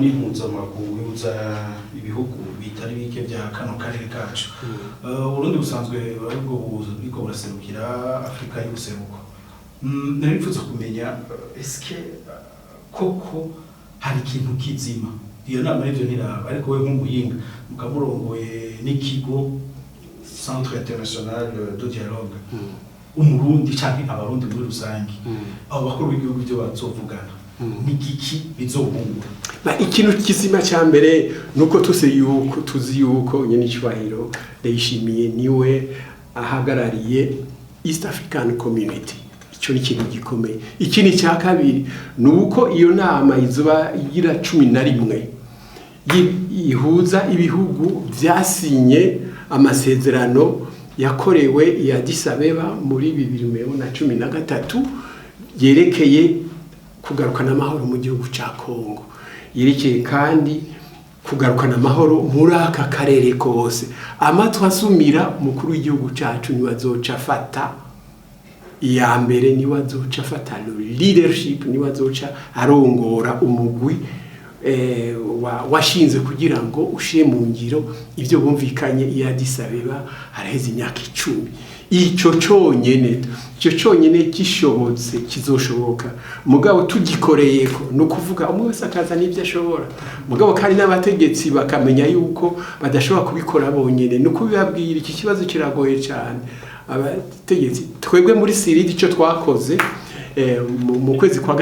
Ni mpuzamakungu ihuza ibihugu bitari bike bya kano karere kacu. Uburundi busanzwe aribwo buriko buraserukira Afurika y'ubuseruko. Nari nifuza kumenya, eske koko hari ikintu kizima iyo nama arivyo ntiraba, ariko we nk'umuhinga mukamurongoye n'ikigo Centre International de Dialogue, Umurundi canke Abarundi muri rusange, abo bakuru b'igihugu ibyo bazovugana ni igiki bizobungura? Ba, ikintu kizima cya mbere nuko tuzi yuko nyenicubahiro Ndayishimiye niwe ahagarariye East African Community. Icyo ni ikintu gikomeye. Ikindi cya kabiri ni uko iyo nama izuba igira 11 ihuza ibihugu byasinye amasezerano yakorewe i Addis Abeba muri 2013 yerekeye kugarukana amahoro mu gihugu cya Kongo, yerekeye kandi kugarukana amahoro muri aka karere kose. Amatwi asumira, umukuru w'igihugu cyacu niwe azoca afata iya mbere, niwe azoca afata leadership, niwe azoca arongora umugwi washinze kugira ngo ushire mu ngiro ibyo bumvikanye i Addis Abeba haraheze imyaka 10. Ico conyene gishobotse, kizoshoboka mugabo tugikoreyeko, ni ukuvuga umwe wese akaza n'ibyo ashobora, mugabo kandi n'abategetsi bakamenya yuko badashobora kubikora bonyene, ni ukubibabwira. Iki kibazo kiragoye cyane abategetsi. Twebwe muri CIRID icyo twakoze, mu kwezi kwa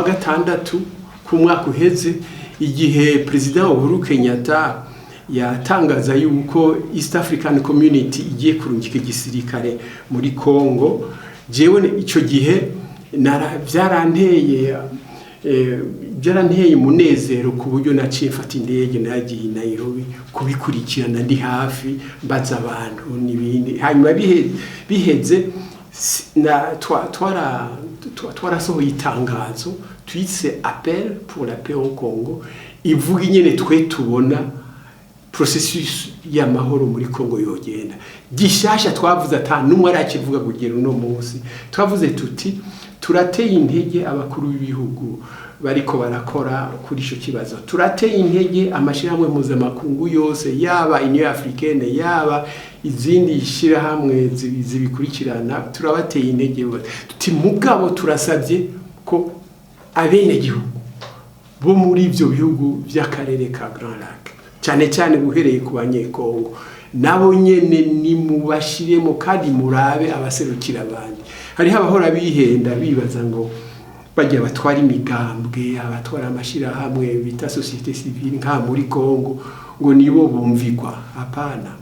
gatandatu k'umwaka uheze, igihe Perezida Uhuru Kenyatta yatangaza yuko East African Community igiye kurungika igisirikare muri Congo, jewe icyo gihe byaranteye umunezero ku buryo naciye mfata indege, nagiye i Nairobi kubikurikirana ndi hafi, mbaza abantu n'ibindi. Hanyuma biheze twarasohoye itangazo twise "Appel pour la paix au Congo", ivuga ingene twe tubona processus y'amahoro muri Congo yogenda. Gishasha twavuze ata numwe arakivuga kugera uno munsi, twavuze tuti: "Turateye intege abakuru b'ibihugu bariko barakora kuri ico kibazo, turateye intege amashirahamwe mpuzamakungu yose, yaba Union Africaine, yaba izindi shirahamwe zibikurikirana, turabateye intege." Tuti: "Mugabo turasabye ko abenegihugu bo muri ivyo bihugu vy'akarere ka Grands Lacs, cyane cyane guhereye ku Banyekongo, nabo nyene nimubashiremo kandi murabe abaserukira abandi." Hariho abahora bihenda bibaza ngo bajya batwara imigambwe, abatwara amashirahamwe bita société civile nka muri Kongo, ngo nibo bumvigwa. Hapana.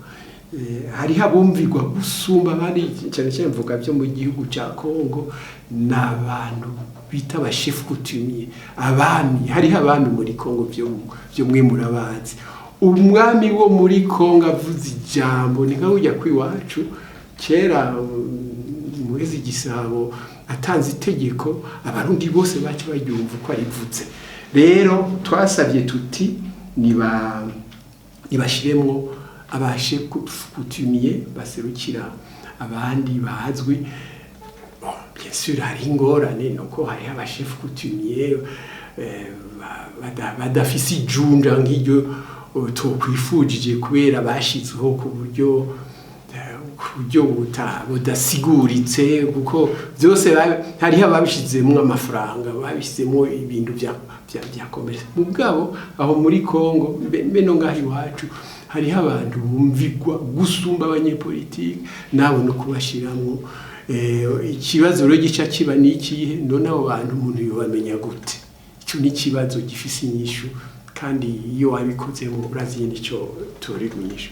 Hariho abumvigwa gusumba abandi, cyane cyane mvuga byo mu gihugu cya Kongo, ni abantu bita aba chefs coutumiers, abami. Hariho abami muri Kongo, byo mwe murabazi. Umwami wo muri Kongo avuze ijambo ni nka ujya kwiwacu kera, Muhezi Gisabo atanze itegeko, Abarundi bose baca baryumva uko arivutse. Rero twasabye tuti niba nibashiremwo aba chefs coutumiers baserukira abandi bazwi. Bon, bien sûr hari ingorane, nuko hariho aba chefs coutumiers badafise ijunja nk'iryo tokwifujije, kubera bashizweho ku buryo budasiguritse, kuko byose hariho ababishizemwo amafaranga, babishizemwo ibintu vya commerce. Mugabo aho muri Congo, mbe no ngaho iwacu, hariho abantu bumvigwa gusumba abanyepolitike, nabo no kubashiramwo. Ikibazo rero gica kiba ni ikihe? None abo bantu umuntu yobamenya gute? Ico ni ikibazo gifise inyishu, kandi iyo wabikozemo urazi nico torera inyishu.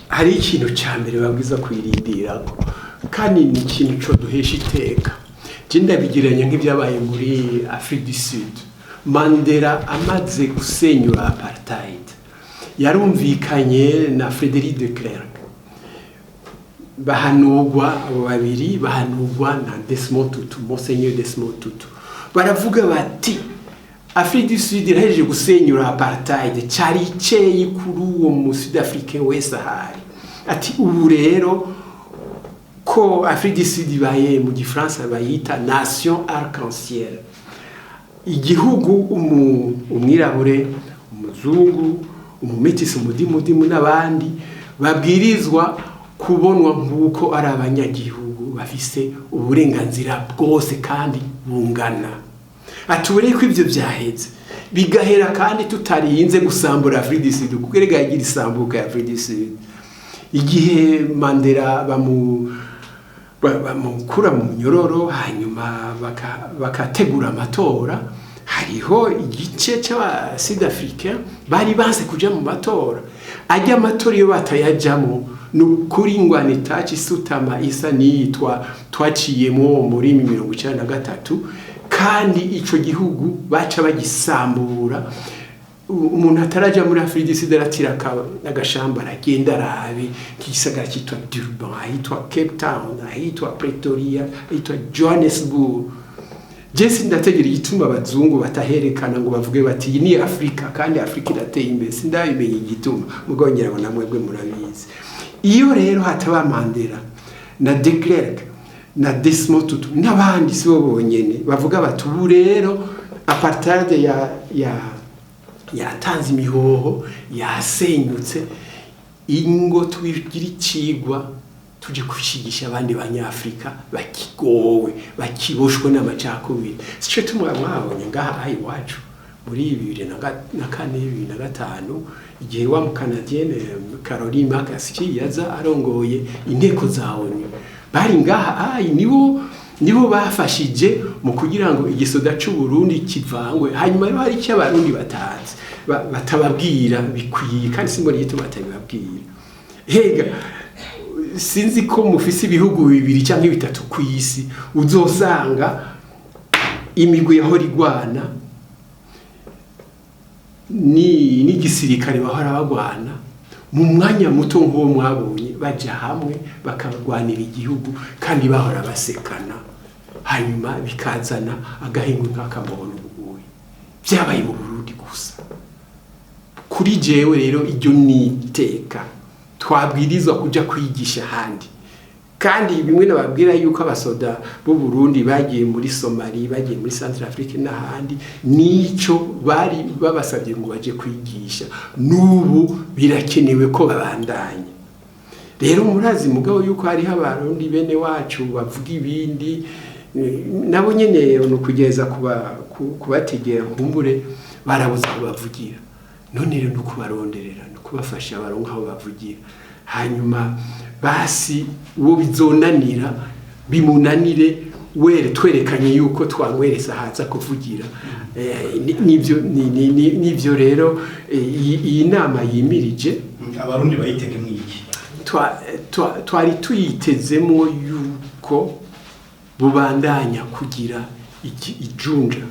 Hari ikintu ca mbere babwiza kwirindirako, kandi ni ikintu co duhesha iteka. Je ndabigereranya nk'ibyabaye muri Afrique du Sud. Mandela amaze gusenyura apartheid, yarumvikanye na Frédéric de Klerk, bahanurwa abo babiri, bahanurwa na Desmond Tutu, Monseigneur Desmond Tutu. Baravuga bati: "Afrique du Sud irahejeje gusenyura apartheid, cari iceye kuri uwo mu Sud Africain wese ahari." Ati: "Ubu rero ko Afrique du Sud ibaye, mu gifaransa bayita nation arc-en-ciel, Igihugu umwirabure, umuzungu, umumetisi, umudimudimu n'abandi babwirizwa kubonwa nk'uko ari abanyagihugu bafise uburenganzira bwose kandi bungana. Atubure ko ivyo vyaheze bigahera kandi tutarinze gusambura Afrique du Sud, kuko erega yagira isambuka ya Afrique du Sud igihe Mandela bamukura mu munyororo, hanyuma bakategura amatora. Hariho igice c'aba Sud-Africain bari banse kuja mu matora. Ajya amatora iyo batayajamo, ni ukuri ingwano itaca isutama isa n'iyitwa twaciyemwo muri 93, kandi ico gihugu baca bagisambura. Umuntu ataraja muri Afrique du Sud aratira agashamba, aragenda arabe nk'igisagara cyitwa Durban, ahitwa Cape Town, ahitwa Pretoria, ahitwa Johannesburg. Je sindategera igituma abazungu bataherekana ngo bavuge bati iyi ni Afrika kandi Afrika irateye imbere. Sindabimenya igituma, mugabo ngira ngo namwebwe murabizi. Iyo rero hataba Mandela na de Klerk na Desmond Tutu n'abandi, si bo bonyene, bavuga bati ubu rero apartheid ya yatanze imihoho, yasenyutse, ingo tubigira icigwa tuje kushigisha abandi banyafrika bakigowe, bakiboshwe n'amacakubiri. Sico tumwa mwabonye ngaha aha iwacu muri 2004, 2005, igihe wa mu Canadienne Caroline Macaskill yaza arongoye inteko za ONU, bari ngaha ayi, nibo bafashije mu kugira ngo igisoda c'u Burundi kivangwe. Hanyuma rero hari icyo abarundi batazi, batababwira bikwiye, kandi simbona igituma batabibabwira. Hega sinzi ko mufise ibihugu bibiri cyangwa bitatu ku isi uzosanga imigwi yahora igwana ni n'igisirikare bahora bagwana, mu mwanya muto nk'uwo mwabonye baja hamwe bakagwanira igihugu, kandi bahora basekana, hanyuma bikazana agahingo nk'akamubona ubuguye. Byabaye mu Burundi gusa. Kuri jewe rero iryo ni iteka twabwirizwa kuja kwigisha ahandi. Kandi bimwe nababwira yuko abasoda b'u Burundi bagiye muri Somalia, bagiye muri Centrafrique n'ahandi, nico bari babasabye ngo baje kwigisha. N'ubu birakenewe ko babandanya. Rero murazi mugabo yuko hariho abarundi bene wacu bavuga ibindi, nabo nyene ni ukugeza kubategera, nkumbure barabuze aho bavugira. None rero ni ukubaronderera, ni ukubafasha baronka aho bavugira, hanyuma basi uwo bizonanira bimunanire, were twerekanye yuko twamweresa haza kuvugira. Nivyo rero iyi nama yimirije. Abarundi bayitege mwiki? Twari tuyitezemo yuko bubandanya kugira ijunja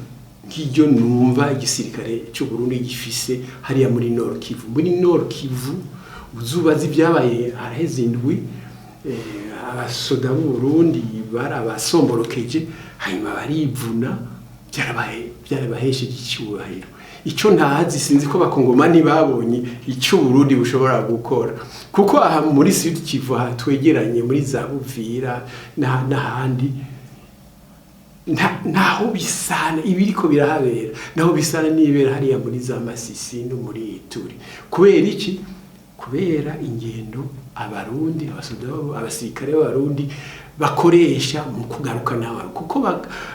nk'iryo numva igisirikare cy'u Burundi gifise hariya muri Nord Kivu. Muri Nord Kivu uzubaza ibyabaye haraheze indwi, abasoda b'u Burundi barabasomborokeje, hanyuma barivuna, byarabahesheje icyubahiro. Icyo ntazi, sinzi ko abakongomani babonye icyo Burundi bushobora gukora, kuko aha muri Sud Kivu, aha twegeranye muri za Buvira n'ahandi, ntaho bisana ibiriko birahabera, naho bisana n'ibera hariya muri za Masisi no muri Ituri. Kubera iki? Kubera ingendo abarundi, abasoda, abasirikare b'abarundi bakoresha mu kugarukana abantu, kuko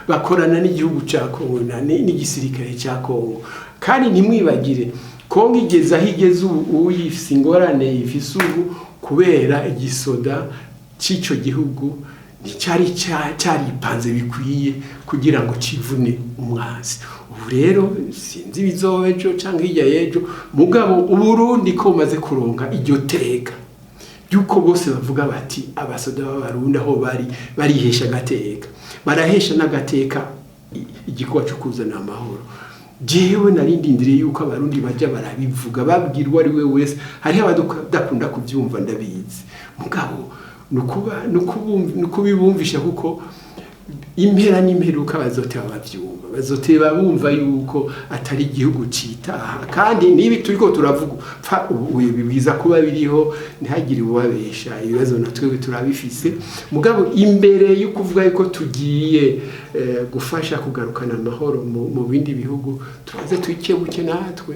bakorana n'igihugu ca Kongo n'igisirikare ca Kongo. Kandi ntimwibagire, Kongo igeze aho igeze ubu, uyifise ingorane ifise ubu kubera igisoda c'ico gihugu nticyari cyaripanze bikwiye kugira ngo kivune umwansi. Ubu rero sinzi ibizoba ejo canke hirya y'ejo, mugabo Uburundi ko bumaze kuronka iryo teka yuko bose bavuga bati abasoda b'abarundi aho bari barihesha agateka, barahesha n'agateka igikorwa cyo kuzana amahoro. Jewe nari ndindiriye yuko abarundi baja barabivuga, babwira uwo ari we wese. Hariho abadakunda kubyumva, ndabizi, mugabo nukubibumvisha, kuko Impera n'imperuka bazoteba bavyumva, bazoteba bumva yuko atari igihugu citaha. Kandi nibi turiko turavuga pfa ubu bibwiza kuba biriho, ntihagire uwabesha. Ibibazo na twebwe turabifise, mugabo imbere yo kuvuga yuko tugiye gufasha kugarukana amahoro mu bindi bihugu, tubanze twikebuke natwe.